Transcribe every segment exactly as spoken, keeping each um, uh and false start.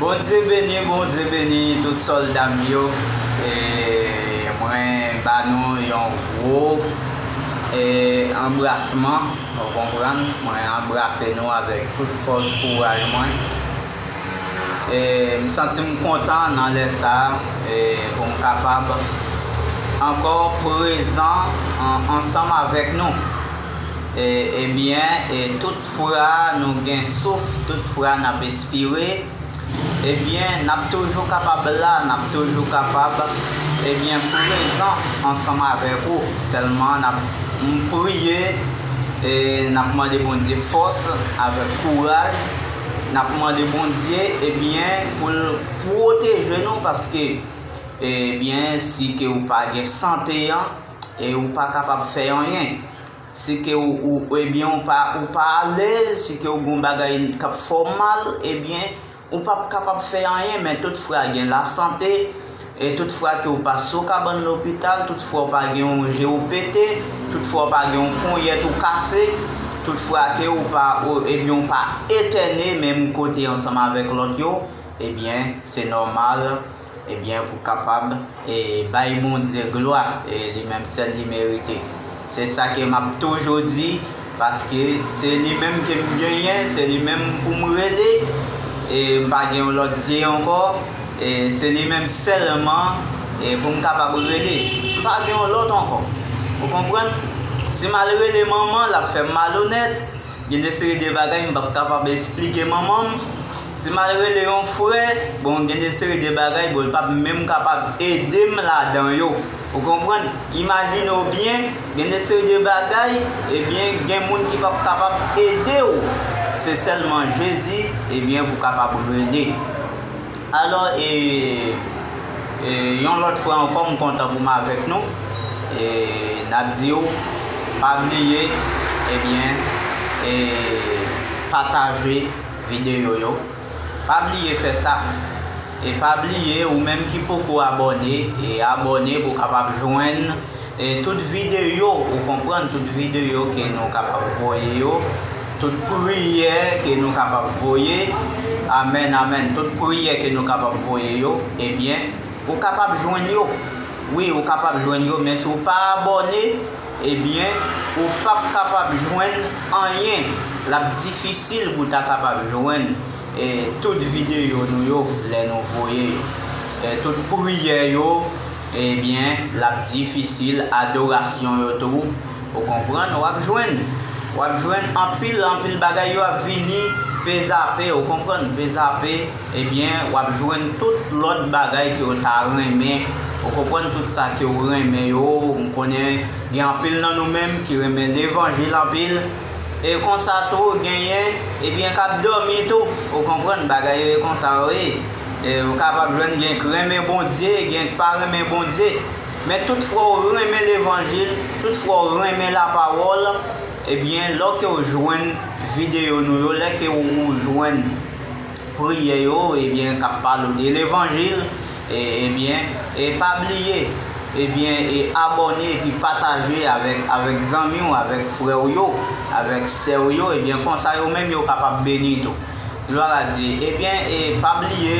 Bondye beni, Bondye beni tout sòlda m yo. E mwen ba nou yon gwo e anbrasman, ou konprann? Mwen anbrase nou avèk tout fòs, kouraj mwen. E m santi m kontan nan lè sa a, e pou m kapab ankò prezan an- ansanm avèk nou. E, ebyen, e tout fwa nou gen souf, tout fwa n ap espire, ebyen, n ap toujou kapab la, n ap toujou kapab, ebyen, prezan ansanm avèk ou. Sèlman, n ap m priye, e n ap mande Bondye fòs avèk kouraj. N ap mande Bondye, ebyen, pou l pwoteje nou, paske, ebyen, si ke ou pa gen sante an, e ou pa kapab fè anyen. Si ke ou, ou ebyen, ou pa, ou pa alèz, si ke ou gen yon bagay k ap fè w mal, ebyen, ou p ap kapab fè anyen, men tout fwa gen lasante, e tout fwa ke ou pa sou kabann lopital, tout fwa ou pa gen yon je ou pete, tout fwa ou pa gen yon ponyèt ou kase, tout fwa ke ou pa, ou, ebyen, ou pa etène menm kote ansanm avèk lòt yo, ebyen, se nòmal, ebyen, pou kapab, e, bay Bondye glwa, e li menm sèl li merite. Se sa ke m ap toujou di, paske se li menm ke m genyen, se li menm pou m rele, e m pa gen yon lòt Dye ankò, e se li menm sèlman, e pou m kapab rele. M pa gen yon lòt ankò. Ou konprann? Si m al rele manman, l ap fè m malonèt, gen de seri de bagay m p ap kapab esplike manman m. Si m al rele yon frè, bon, gen de seri de bagay, bon, l p ap menm kapab ede m ladan yo. Ou konprann? Imajine w byen, gen de seri de bagay, ebyen, gen moun ki p ap kapab ede w. Se sèlman Jezi, ebyen, pou kapab rele. Alò, e, e, yon lòt fwa ankò, m kontan pou m avèk nou. E, n ap di w, pa bliye, ebyen, e, pataje videyo yo. Pa bliye fè sa. E pa bliye, ou menm ki poko abòne, e abòne pou w kapab jwenn, e tout videyo, ou konprann, tout videyo ke nou kapab voye yo, tout priyè ke nou kapab voye, amèn, amèn, tout priyè ke nou kapab voye yo, ebyen, ou kapab jwenn yo. Wi, ou kapab jwenn yo, men si w pa abòne, ebyen, ou p ap kapab jwenn anyen. L ap difisil pou w ta kapab jwenn, e, tout videyo nou yo lè nou voye yo. E, tout priyè yo, ebyen, l ap difisil, adorasyon yo tou, ou konprann, w ap jwenn. W ap jwenn anpil, anpil bagay yo ap vini pezape, ou konprann, pezape, ebyen, w ap jwenn tout lòt bagay ke w ta renmen, ou konprann, tout sa ke w renmen yo, m konnen gen anpil nan nou menm ki renmen levanjil anpil, e konsa tou, genyen, ebyen, k ap dòmi tou. Ou konprann, bagay yo e konsa yo ye. E, ou kapab jwenn gen k renmen Bondye, gen k pa renmen Bondye. Men tout fwa w renmen levanjil, tout fwa w renmen lapawòl, ebyen, lè ke w jwenn videyo nou yo, lè ke w, ou jwenn priyè yo, ebyen, k ap pale w de levanjil, e, ebyen, e pa bliye, ebyen, e abòne epi pataje avèk, avèk zanmi w, avèk frè w yo, avèk sè w yo, ebyen, konsa yo menm yo kapab beni tou. Glwa a Dye. Ebyen, e pa bliye,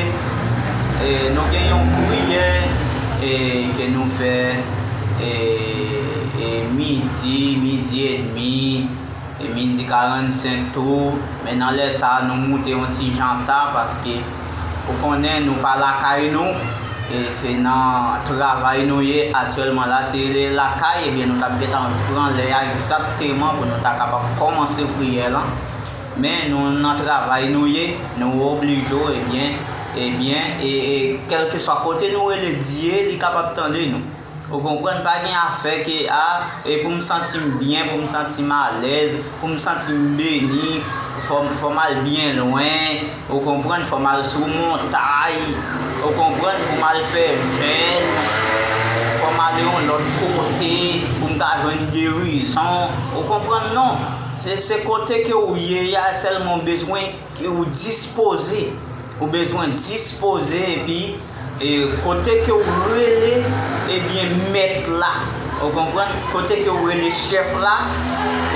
e nou gen yon priyè, e ke nou fè, e, e midi, midi edmi, e midi karannsenk tou, men nan lè sa a, nou moute yon ti jan ta, paske ou konnen nou pa lakay nou, e se nan travay nou ye aktyèlman la, se rele lakay, ebyen nou t ap gentan pran lè a egzakteman pou nou ta kapab kòmanse priyè lan. Men nou nan travay nou ye, nou oblije, ebyen, ebyen, e, e kèlkeswa kote nou rele Dye, li kapab tande nou. Ou konprann, pa gen afè ke, a, e pou m santi m byen, pou m santi m alèz, pou m santi m beni, fò, fò m al byen lwen, ou konprann, fò m al sou montay, ou konprann, pou m al fè jèn, fò m al yon lòt kote, pou m ka jwenn gerizon, ou konprann, non. Se, se kote ke ou ye a, sèlman ou bezwen ke ou dispoze. Ou bezwen dispoze epi, e, kote ke ou rele, ebyen, mèt la. Ou konprann? Kote ke ou rele chèf la,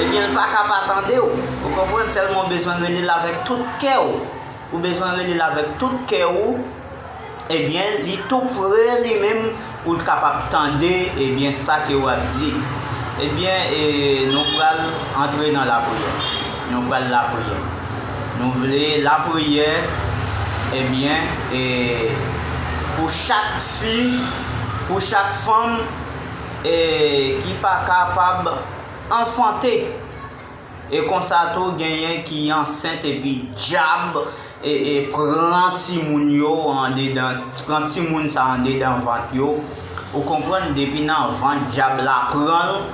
ebyen, l pa ka pa tande w. Ou konprann? Sèlman ou bezwen rele l avèk tout kè w. Ou bezwen rele l avèk tout kè ou. Ebyen, li tou pre li menm pou l kapab tande, ebyen, sa ke w ap di. Ebyen, e, nou pral antre nan lapriyè. Nou pral lapriyè. Nou vle lapriyè, ebyen, e, pou chak fi, pou chak fanm, e, ki pa kapab anfante. E konsa tou, genyen ki ansent epi dyab, e, e, pran timoun yo andedan, pran timoun sa andedan vant yo. Ou konprann, depi nan vant dyab la pran l.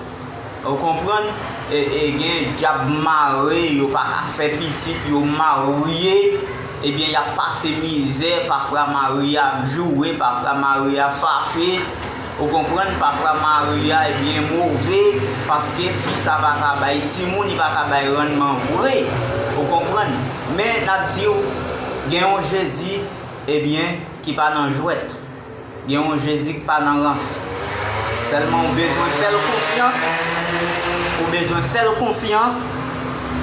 Ou konprann, e, e, gen dyab mare, yo pa ka fè pitit, yo marye. Ebyen, y ap pase mizè, pafwa mari a ap joure, pafwa mari a fache. Ou konprann, pafwa mari a, ebyen, move, paske fi sa pa ka bay timoun, li pa ka bay rannman vre. Ou konprann? Men, n ap di w, gen yon Jezi, ebyen, ki pa nan jwèt. Gen yon Jezi ki pa nan rans. Sèlman ou bezwen fè l konfyans. Ou bezwen fè l konfyans.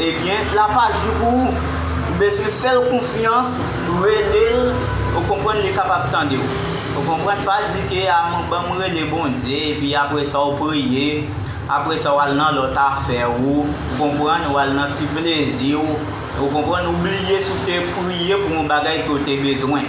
Ebyen, lapaj li pou ou. Ou bezwen fè l konfyans, rele l, ou konprann, li kapab tande w. Ou konprann, pa di ke, a, mwen, ban m rele Bondye, epi apre sa w priye, apre sa w al nan lòt afè w, ou konprann, w al nan ti plezi w, ou konprann, ou bliye si w te priye pou yon bagay ke w te bezwen.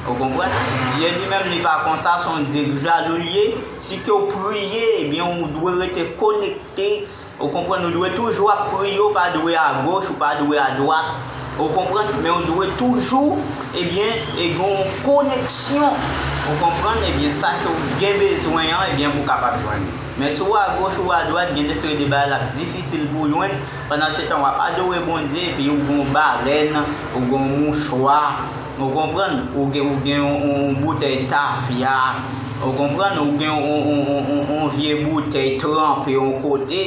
Ou konprann? Dye li menm, li pa konsa, se yon Dye k jalou l ye. Si ke w priye, ebyen, ou dwe rete konekte. Ou konprann? Ou dwe toujou ap priye, ou pa dwe agoch, ou pa dwe adwat. Ou konprann? Men ou dwe toujou, ebyen, e gen yon koneksyon. Ou konprann? Ebyen, sa ke w gen bezwen an, ebyen, pou w kapab jwenn li. Men si w agoch ou adwat, gen de seri de bagay l ap difisil pou w jwenn. Pandan se tan, w ap adore Bondye, epi ou gen yon balèn, ou gen yon mouchwa, ou konprann? Ou gen, ou gen yon, yon boutèy tafya, ou konprann? Ou gen yon, yon, yon, yon, yon vye boutèy tranpe yon kote,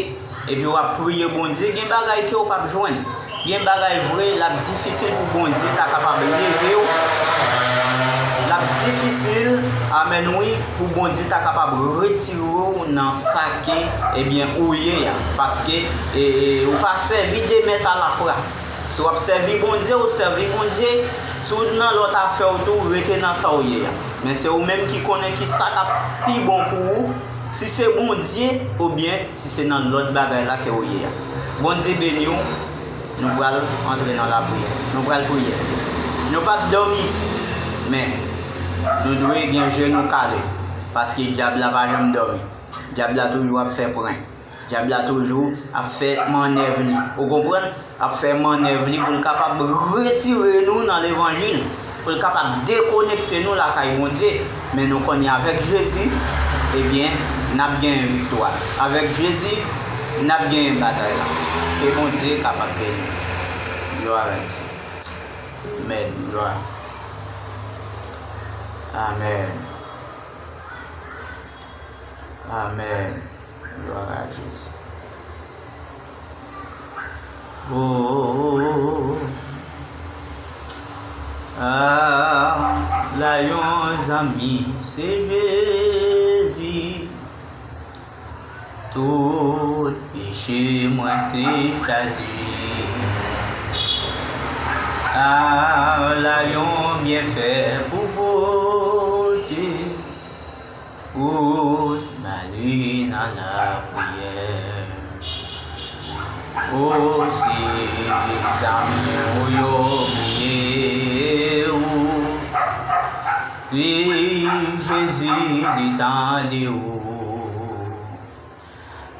epi w ap priye Bondye, gen bagay ke w p ap jwenn. Gen bagay vre, l ap difisil pou Bondye ta kapab leve w. L ap difisil, amèn wi, pou Bondye ta kapab retire w nan sa ke, ebyen, ou ye a. Paske, e, e, ou pa sèvi de mèt alafwa. Si w ap sèvi Bondye, ou sèvi Bondye. Si w nan lòt afè w tou, rete nan sa w ye a. Men se ou menm ki konnen ki sa k ap pi bon pou ou. Si se Bondye, oubyen si se nan lòt bagay la ke ou ye a. Bondye beni w. Nou pral antre nan lapriyè. Nou pral priye. Nou p ap dòmi. Men, nou dwe gen je nou kale. Paske dyab la pa janm dòmi. Dyab la toujou ap fè pran. Dyab la toujou ap fè mannèv li. Ou konprann? Ap fè mannèv li pou l kapab retire nou nan levanjil, pou l kapab dekonekte nou lakay Bondye. Men nou konnen avèk Jezi, ebyen, n ap genyen viktwa. Avèk Jezi, n ap genyen batay la. Ke Bondye kapab beni nou. Glwa a Dye. Amèn. Glwa. Amèn. Amèn. Glwa a Jezi. Oh, ah, la yon zanmi, se Jezi. Tout peche mwen se chaje. Ah, la yon byenfè pou pote. Ou male nan lapriyè. O si zanmi w yo bliye w, kriye Jezi, li tande w.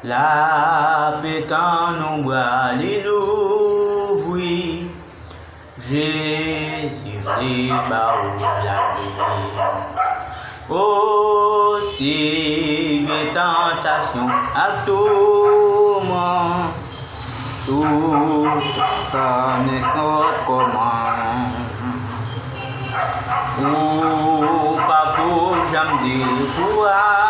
L ap etann ou bra li louvri. Jezi vle ba ou lavi. O si gen tantasyon ak touman, tou sa nenpòt kòman, ou pa pou janm dekouraje.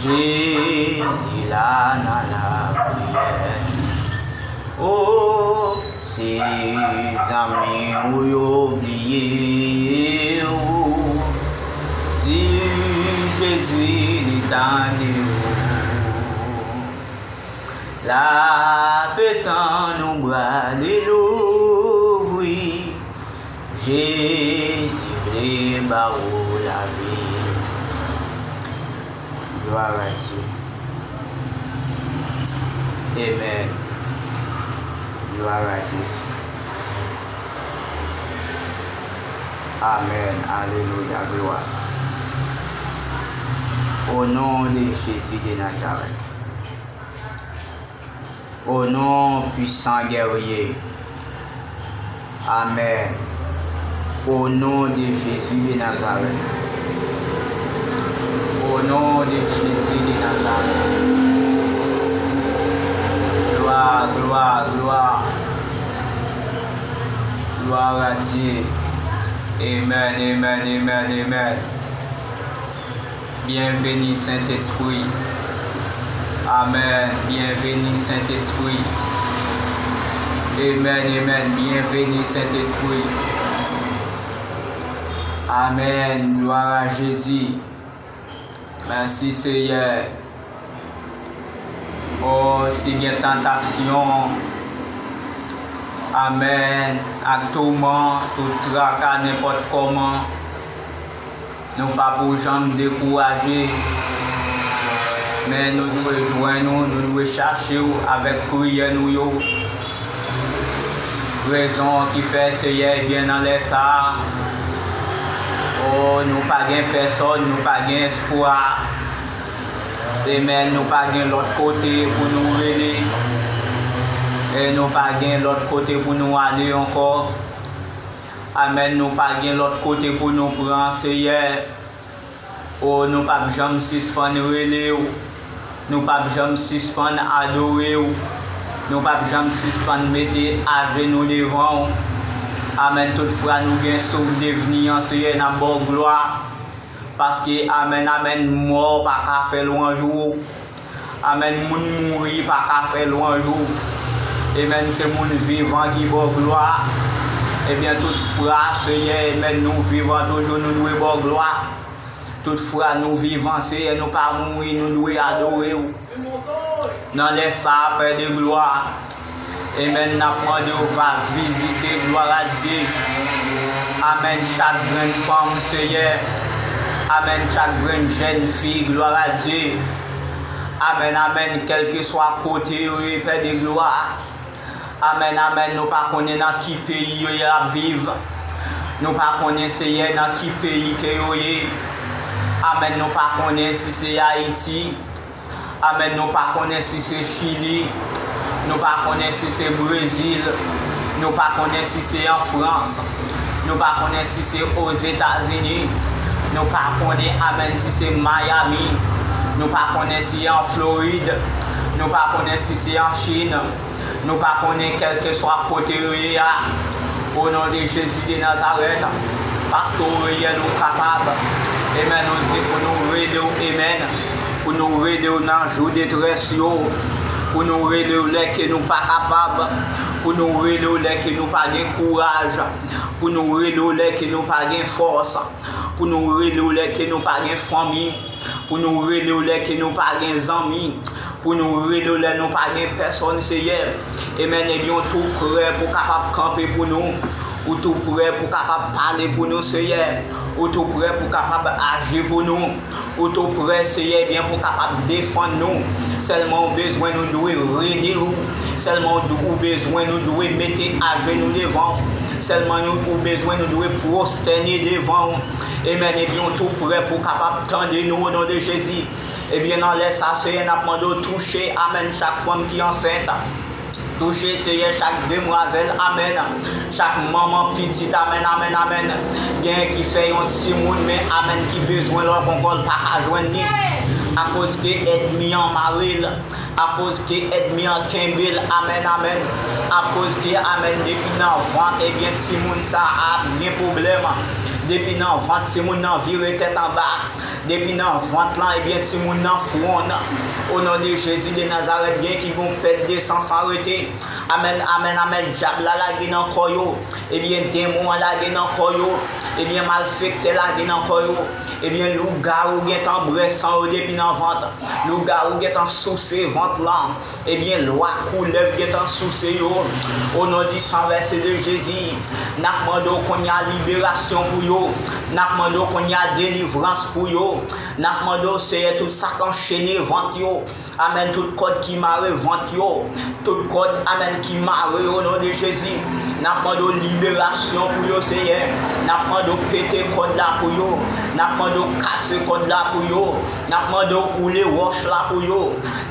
Jezi la nan lapriyè. O si zanmi w yo bliye w, di Jezi li tande w. L ap etann ou bra li louvri. Jezi vle ba ou lavi. Glwa a Dye. Amen. Glwa a Jezi. Amen. Alelouya. Glwa. O non de Jezi de Nazarèt. O non pwisan gèrye. Amen. O non de Jezi de Nazarèt. O non de Jezi de Nazarèt. Glwa, glwa, glwa. Glwa a Dye. Amen, amen, amen, amen. Byenveni, Sentespri. Amen. Byenveni, Sentespri. Amen, amen. Byenveni, Sentespri. Amen. Glwa a Jezi. Mèsi, Seyè. O, si gen tantasyon, amen, ak touman, tout traka, nenpòt kòman, nou pa pou janm dekouraje, men nou dwe jwenn ou, nou dwe chache w avèk priyè nou yo. Rezon ki fè, Seyè, ebyen, nan lè sa a, o, nou pa gen pèsòn, nou pa gen espwa. Amen. Nou pa gen lòt kote pou nou rele. E nou pa gen lòt kote pou nou ale ankò. Amen. Nou pa gen lòt kote pou nou pran, Seyè. O, nou p ap janm sispann rele w. Nou p ap janm sispann adore w. Nou p ap janm sispann mete ajenou devan w. Amen. Tout fwa nou gen souf de vini an, Seyè, n ap ba w glwa. Paske, amen, amen, mò pa ka fè lwanj ou. Amen, moun mouri pa ka fè lwanj ou. Amen, se moun vivan ki ba w glwa. Ebyen, tout fwa, Seyè, amen, nou vivan toujou, nou dwe ba w glwa. Tout fwa nou vivan, Seyè, nou pa mouri, nou dwe adore w. Nan lè sa a, Pè de glwa, amen, n ap mande w va vizite, glwa a Dye. Amen, chak grenn fanm, Seyè. Amen, chak grenn jèn fi, glwa a Dye. Amen, amen, kèlkeswa kote yo ye, Pè de glwa. Amen, amen, nou pa konnen nan ki peyi yo ye ap viv. Nou pa konnen, Seyè, nan ki peyi ke yo ye. Amen, nou pa konnen si se Ayiti. Amen. Nou pa konnen si se Chili, nou pa konnen si se Brezil, nou pa konnen si se an Frans, nou pa konnen si se Ozetazini, nou pa konnen, amen, si se Miami, nou pa konnen si an Florid, nou pa konnen si se an Chin. Nou pa konnen kèlkeswa kote yo ye a. O non de Jezi de Nazarèt, paske w reyèl, ou kapab. Amen. Nou di pou nou rele w, amen. Pou nou rele w nan jou detrès yo. Pou nou rele w lè ke nou pa kapab. Pou nou rele w lè ke nou pa gen kouraj. Pou nou rele w lè ke nou pa gen fòs. Pou nou rele w lè ke nou pa gen fanmi. Pou nou rele w lè ke nou pa gen zanmi. Pou nou rele w lè nou pa gen pèsòn, Seyè. Amen. Ebyen, ou tou prè pou kapab kanpe pou nou. Ou tou prè pou kapab pale pou nou, Seyè. Ou tou prè pou kapab aji pou nou. Ou tou prè, Seyè, ebyen, pou kapab defann nou. Sèlman ou bezwen, nou dwe rele w. Sèlman ou, ou bezwen, nou dwe mete ajenou devan w. Sèlman nou, ou bezwen, nou dwe pwostène devan w. Amen. Ebyen, ou tou prè pou kapab tande nou, o non de Jezi. Ebyen, nan lè sa, Seyè, n ap mande w touche, amen, chak fanm ki ansent. Touche, Seyè, chak demwazèl, amen. Chak manman pitit, amen, amen, amen. Genyen ki fè yon timoun, men, amen, ki bezwen lòk ankò, l pa ka jwenn li. Akoz ke ènmi an mare l. Akoz ke ènmi an kenbe l, amen, amen. Akoz ke, amen, depi nan vant, ebyen, timoun sa a ap gen pwoblèm. Depi nan vant, timoun nan vire tèt anba. Depi nan vant lan, ebyen, timoun nan fwonn. O non de Jezi de Nazarèt, gen ki gon pèt de san san rete. Amen, amen, amen. Dyab la lage nan kò yo. Ebyen, demon an lage nan kò yo. Ebyen, malfektè lage nan kò yo. Ebyen, lougawou gentan bwè san yo depi nan vant. Lougawou gentan souse vant lan. Ebyen, lwa koulèv gentan souse yo. O non di san vèse de Jezi, n ap mande w kounye a liberasyon pou yo. N ap mande w kounye a delivrans pou yo. N ap mande w, Seyè, tout sa k anchene vant yo. Amèn. Tout kòd ki mare vant yo. Tout kòd, amèn, ki mare yo, o non de Jezi. N ap mande w liberasyon pou yo, Seyè. N ap mande w pete kòd la pou yo. N ap mande w kase kòd la pou yo. N ap mande w woule wòch la pou yo.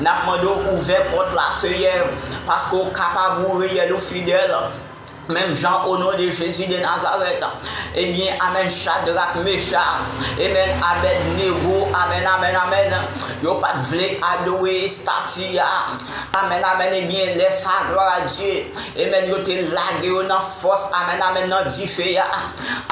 N ap mande w ouvè pòt la, Seyè. Paske w kapab, ou reyèl, ou fidèl. Menm jan, o non de Jezi de Nazarèt. Ebyen, amèn, Chadrak, Mechak, amèn, Abèdnego, amèn, amèn, amèn. Yo pa t vle adore estati a. Amèn, amèn. Ebyen, lè sa, glwa a Dye. Amèn, yo te lage yo nan fòs, amèn, amèn, nan dife a.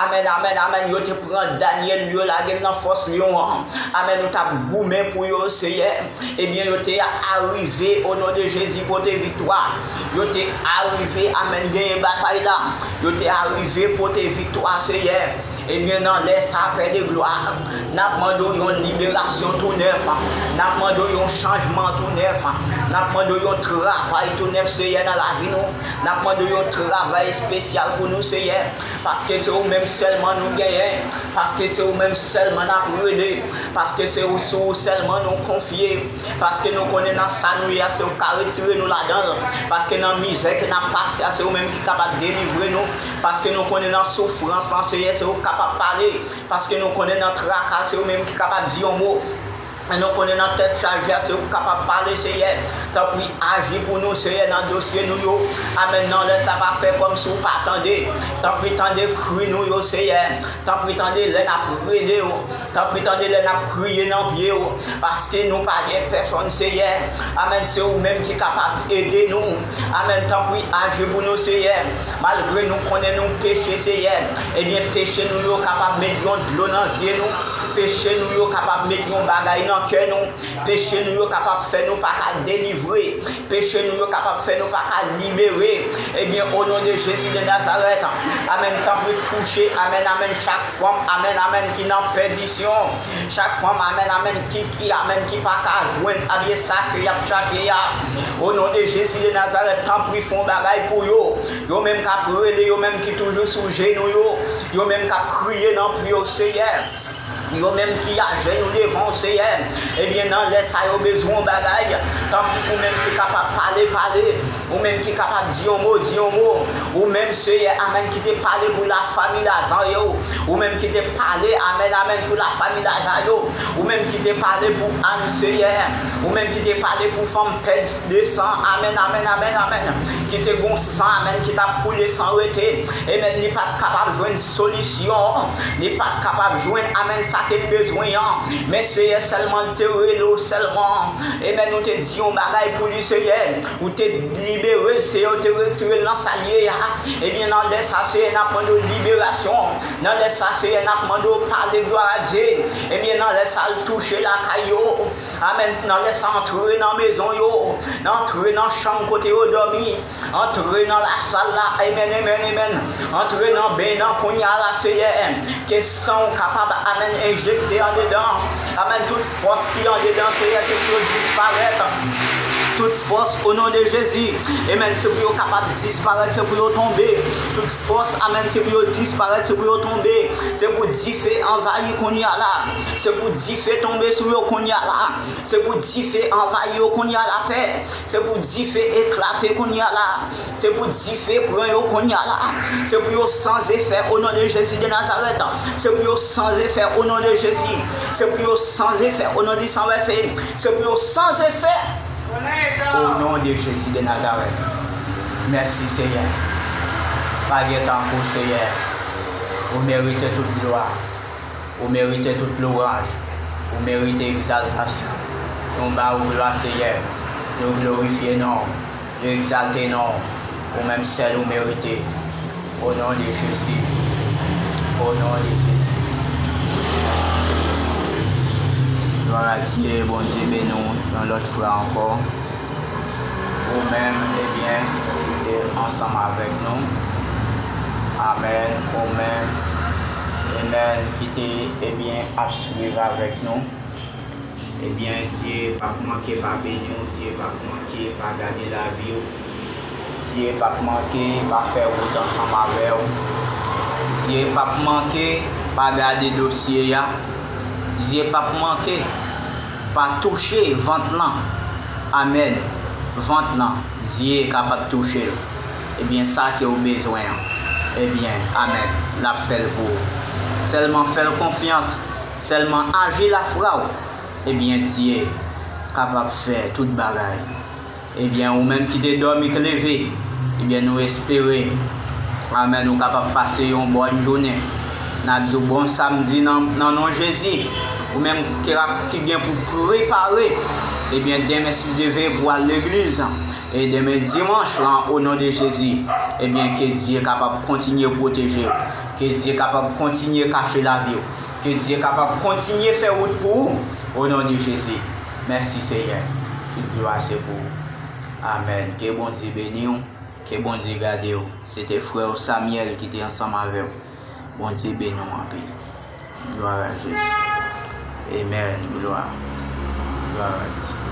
Amèn, amèn, amèn. Yo te pran Danyèl, yo lage l nan fòs lyon an. Amèn, ou t ap goumen pou yo, Seyè. Ebyen, yo te arive, o non de Jezi, pote viktwa. Yo te arive, amèn, genyen batay la. Yo te arive pote viktwa, Seyè. Ebyen, nan lè sa, Pè de glwa, n ap mande w yon liberasyon tou nèf. N ap mande w yon chanjman tou nèf. N ap mande w yon travay tou nèf, Seyè, nan lavi nou. N ap mande w yon travay espesyal pou nou, Seyè. Paske se ou menm sèlman nou genyen. Paske se ou menm sèlman n ap rele. Paske se ou, sou ou sèlman nou konfye. Paske nou konnen nan sa nou ye a, se ou k ka retire nou ladan l. Paske nan mizè ke n ap pase a, se ou menm ki kapab delivre nou. Paske nou konnen nan soufrans lan, Seyè, se ou k kapab pale. Paske nou konnen nan traka, se ou menm ki kapab di yon mo. E nou konnen nan tèt chaje a, se ou k kapab pale, Seyè. Tanpri, aji pou nou, Seyè, nan dosye nou yo. Amèn. Nan lè sa, pa fè kòmsi ou pa tande. Tanpri, tande kri nou yo, Seyè. Tanpri, tande lè n ap rele w. Tanpri, tande lè n ap kriye nan pye w. Paske nou pa gen pèsonn, Seyè. Amèn. Se ou menm ki kapab ede nou. Amèn. Tanpri, aji pou nou, Seyè. Malgre nou konnen nou peche, Seyè, ebyen, peche nou yo kapab met yon dlo nan zye nou. Peche nou yo kapab met yon bagay nan kè nou. Peche nou yo kapab fè nou pa ka delivre. Peche nou yo kapab fè nou pa ka libere. Ebyen, o non de Jezi de Nazarèt, amèn, tanpri touche, amèn, amèn, chak fanm, amèn, amèn, ki nan pèdisyon. Chak fanm, amèn, amèn, ki, ki, amèn, ki pa ka jwenn, ebyen, sa ke y ap chache a. O non de Jezi de Nazarèt, tanpri fè yon bagay pou yo. Yo menm k ap rele, yo menm ki toujou sou jenou yo. Yo menm k ap kriye nan pri yo, Seyè. Yo menm ki ajenou devan w, Seyè. Ebyen, nan lè sa yo bezwen yon bagay, tanpri ou menm ki kapab pale, pale. Ou menm ki kapab di yon mo, di yon mo. Ou menm, Seyè, amèn, ki te pale pou lafanmi Laza yo. Ou menm ki te pale, amèn, amèn, pou lafanmi Laza yo. Ou menm ki te pale pou Ann, Seyè. Ou menm ki te pale pou fanm pèdi de san. Amèn, amèn, amèn, amèn. Ki te gon san, amèn, ki t ap koule san rete. Amèn, li pa t kapab jwenn solisyon. Li pa t kapab jwenn, amèn, sa ke l bezwen an. Men Seyè, sèlman l te rele w sèlman. Amèn, ou te di yon bagay pou li, Seyè. Ou te libere l, Seyè, ou te retire l nan sa l ye a. Ebyen, nan lè sa, Seyè, n ap mande w liberasyon. Nan lè sa, Seyè, n ap mande w pale, glwa a Dye. Ebyen, nan lè sa, al touche lakay yo. Amèn. Nan lè sa, antre nan mezon yo. Antre nan chanm kote yo dòmi. Antre nan lasal la. Amèn, amèn, amèn. Antre nan ben nan kounye a la, Seyè. Ke san w kapab, amèn, enjekte andedan. Amèn. Tout fòs ki andedan, Seyè, se pou yo disparèt. Tout fòs, o non de Jezi. Amèn. Se pou yo kapab disparèt, se pou yo tonbe. Tout fòs, amèn, se pou yo disparèt, se pou yo tonbe. Se pou dife anvayi kounye a la. Se pou dife tonbe sou yo kounye a la. Se pou dife anvayi yo kounye a la, Pè. Se pou dife eklate kounye a la. Se pou dife pran yo kounye a la. Se pou yo san zefè, o non de Jezi de Nazarèt. Se pou yo san zefè, o non de Jezi. Se pou yo san zefè, o non de san vèse. Se pou yo san zefè, o non de Jezi de Nazarèt. Mèsi, Seyè. Pa gen tankou w, Seyè. Ou merite tout glwa. Ou merite tout lwanj. Ou merite egzaltasyon. Nou ba ou glwa, Seyè. Nou glorifye non w. Nou egzalte non w. Ou menm sèl ou merite. O non de Jezi. O non de Jezi. Mèsi, Seyè. Glwa a Dye, Bondye beni w yon lòt fwa ankò. Ou menm, ebyen, ki te ansanm avèk nou. Amèn. Ou menm, Amen. Ki te, ebyen, ap swiv avèk nou. Ebyen, Dye p ap manke pa beni w, Dye p ap manke pa gade lavi w, Dye p ap manke pa fè wout ansanm avè w, Dye p ap manke pa gade dosye a, Dye p ap manke pa touche vant lan. Amèn. Vant lan, Dye kapab touche l. Ebyen, sa ke w bezwen an, ebyen, amèn, l ap fè l pou ou. Sèlman fè l konfyans, sèlman aji lafwa w, ebyen, Dye kapab fè tout bagay. Ebyen, ou menm ki te dòmi, k leve, ebyen, nou espere, amèn, ou kapab pase yon bòn jounen. N ap di w bon samdi nan, nan non Jezi. Ou menm ki ap, ki gen pou prepare, ebyen, demen, si Dye vle, pou al legliz. E demen dimanch lan, o non de Jezi, ebyen, ke Dye kapab kontinye pwoteje w. Ke Dye kapab kontinye kache lavi w. Ke Dye kapab kontinye fè wout pou ou, o non de Jezi. Mèsi, Seyè. Tout glwa se pou ou. Amèn. Ke Bondye beni w. Ke Bondye gade w. Se te frè w Samuel ki te ansanm avè w. Bondye beni w anpil. Glwa a Jezi. Amèn. Glwa. Glwa a Dye.